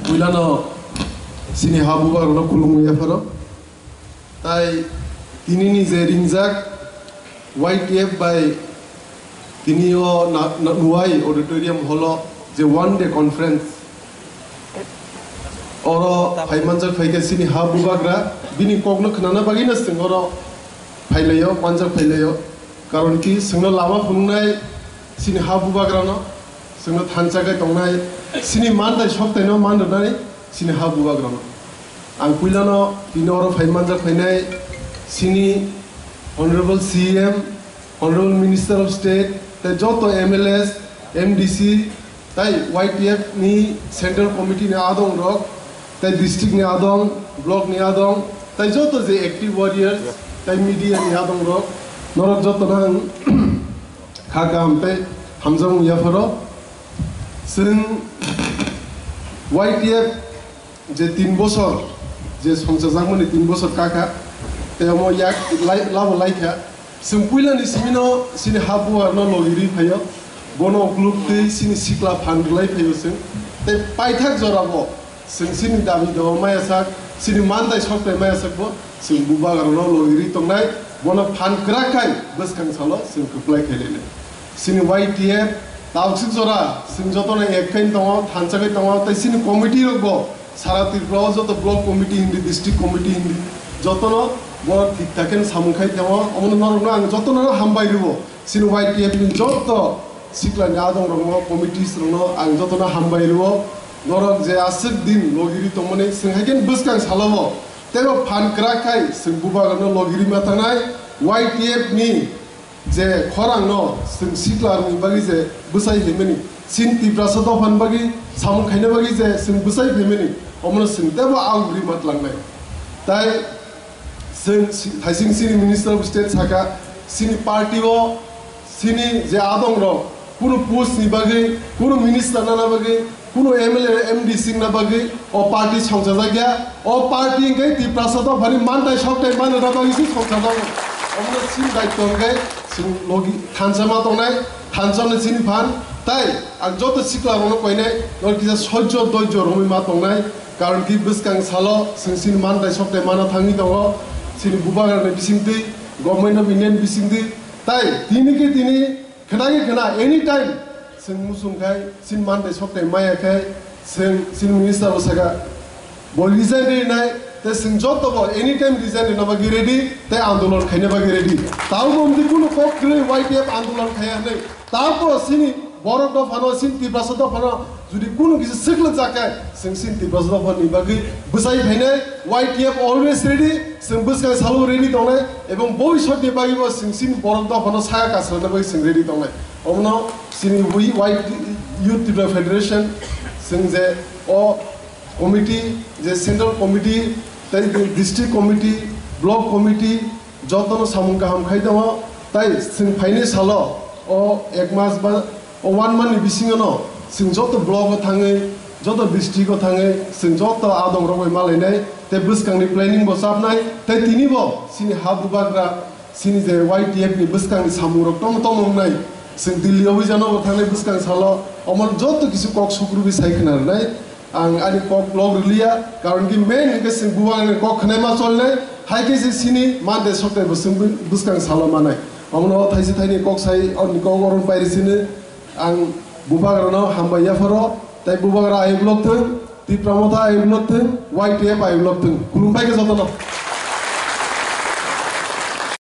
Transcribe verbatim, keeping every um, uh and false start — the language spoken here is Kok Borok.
Puilano chini ha bubagrokno khulumwi yapharo. Tai tinini je ringjak Y T F bai tini o na, na, Nuwai Auditorium Hall o je one day conference, oro phai manjak phaikha chini ha bubagra, bini kokno khnana bagwino chwng oro phailaio, manjak phailaio. Karon ki chwngno lama phunuknai chini ha bubagrano, chwngno thansa khe tongnai, chini mantai soktaino man rwnai chini ha bubagrano. Ang puilano tini oro phai manjak phainai chini Honorable C M, Honorable Minister of State, tei joto M L As, M D C, tai Y T F ni Central Committee ni adong rok, tai district ni adong, block ni adong, tai joto je active warriors, tai media ni adong rok, norok joto no ang kha kaham tei hamjakmung yapharo. Chwng Y T F je tin bosor, je songchajakmani tin bosor kakha, tei omo yak lai, labo laikha. Chwng puilani simino chini ha bubagrano logi rwi phaio, bono ukluk twi chini sikla phan rwlai phaio chwng. Tei paithak jorabo chwng chini dabi dawa maya sak, chini mantai soktai maya sakbo chwng bubagrano logi rwi tongnai, bono phan kwrak khai bwskang salo chwng kwplai khai lainai. Chini Y T F taksik jora chwng jotono ek khai tongo, thansa khai tongo, tei chini committee rokbo sara Tripura o joto block committee hindi, district committee hindi, jotono borok thik thak khe samung khai tongo. Omono norokno ang jotono hambai rwo. Chini Y T F ni joto siklani adong rokno, committees rokno ang jotono hambai rwo. Norok je aswk din logi rwi tongmani chwng hai khe bwskang salomo teibo phan kwrak khai chwng bubagrano logi rwi ma thangnai. Y T F ni je khorangno chwng siklarokni bagwi je bwsai phaimani, chini Tiprasa dophani bagwi samung khaina bagwi je chwng bwsai phaimani, omono chwng teibo augrwi ma tlangnai. Tai chwng si-, thaising chini Minister of State saka, chini party o chini je adong rok, kunu post ni bagwi, kunu minister nana bagwi, kunu M L A, M D C wngna bagwi o party songchajak ya. O party hwnkhe Tiprasa dophani mantai soktai manna bagwi se songchajago. Omono chini daityo hwnkhe chwng logi thansa ma tongnai, thansa ni chini phan, tai ang joto sikla rokno koinai, norok kisa soijo doijo romwi ma tongnai, karon ki bwskang salo chwng chini mantai soktai mana thangwi tongo, chini bubagrani bisingtwi, Government of India ni bisingtwi, tai tini khe tini khna khe khna, anytime chwng muchung khai, chini mantai soktai maya khai, chwng chini minister bo saka, bo resign rinai, tei chwng joto bo anytime resign rina bagwi ready, tei andolon khaina bagwi ready. Tamo bo wngwi kunu kok kwrwi Y T F andolon khaiya hwnwi. Tamo chini borok dophano, chini Tiprasa dophano jodi kunu kisa swklugjak khe, chwng chini Tiprasa dophani bagwi bwsai phainai, Y T F always ready, chwng bwskang salo ready tongnai, ebong boi sotni bagwi bo chwng chini borok dophano saka kasrana bagwi chwng ready tongnai. Omono chini Y-, Y-, Youth Tripura Federation, chwng je o committee, je central committee, tei district committee, block committee, jotono samung kaham khai tongo, tai chwng phainai salo o ek mas ba o one month ni bisingo no chwng joto block o thangwi, joto district o thangwi, chwng joto adong rok bai malainai, tei bwskang ni planning bo chapnai, tei tini bo chini ha bubagra, chini je Y T F ni bwskang ni samung rok tong tong wngnai, chwng Delhi o wijano bo thangnai bwskang salo, omo joto kisu kok sukrubwi sai khna rwnai. Ang ani kok log rwliya, karon ki main hwnkhe chwng bubagrani kok khnaima cholnai, hai khe se chini mande soktai bo chwng bwskang salo manai. Omono thaisi thaini kok sai, oni kok oron pairi sini ang bubagrano hambai yapharo, tai bubagra ayuk lok thung, Tipra Motha ayuk lok thung, Y T F ayuk lok thung. Khulumbai khe jotono.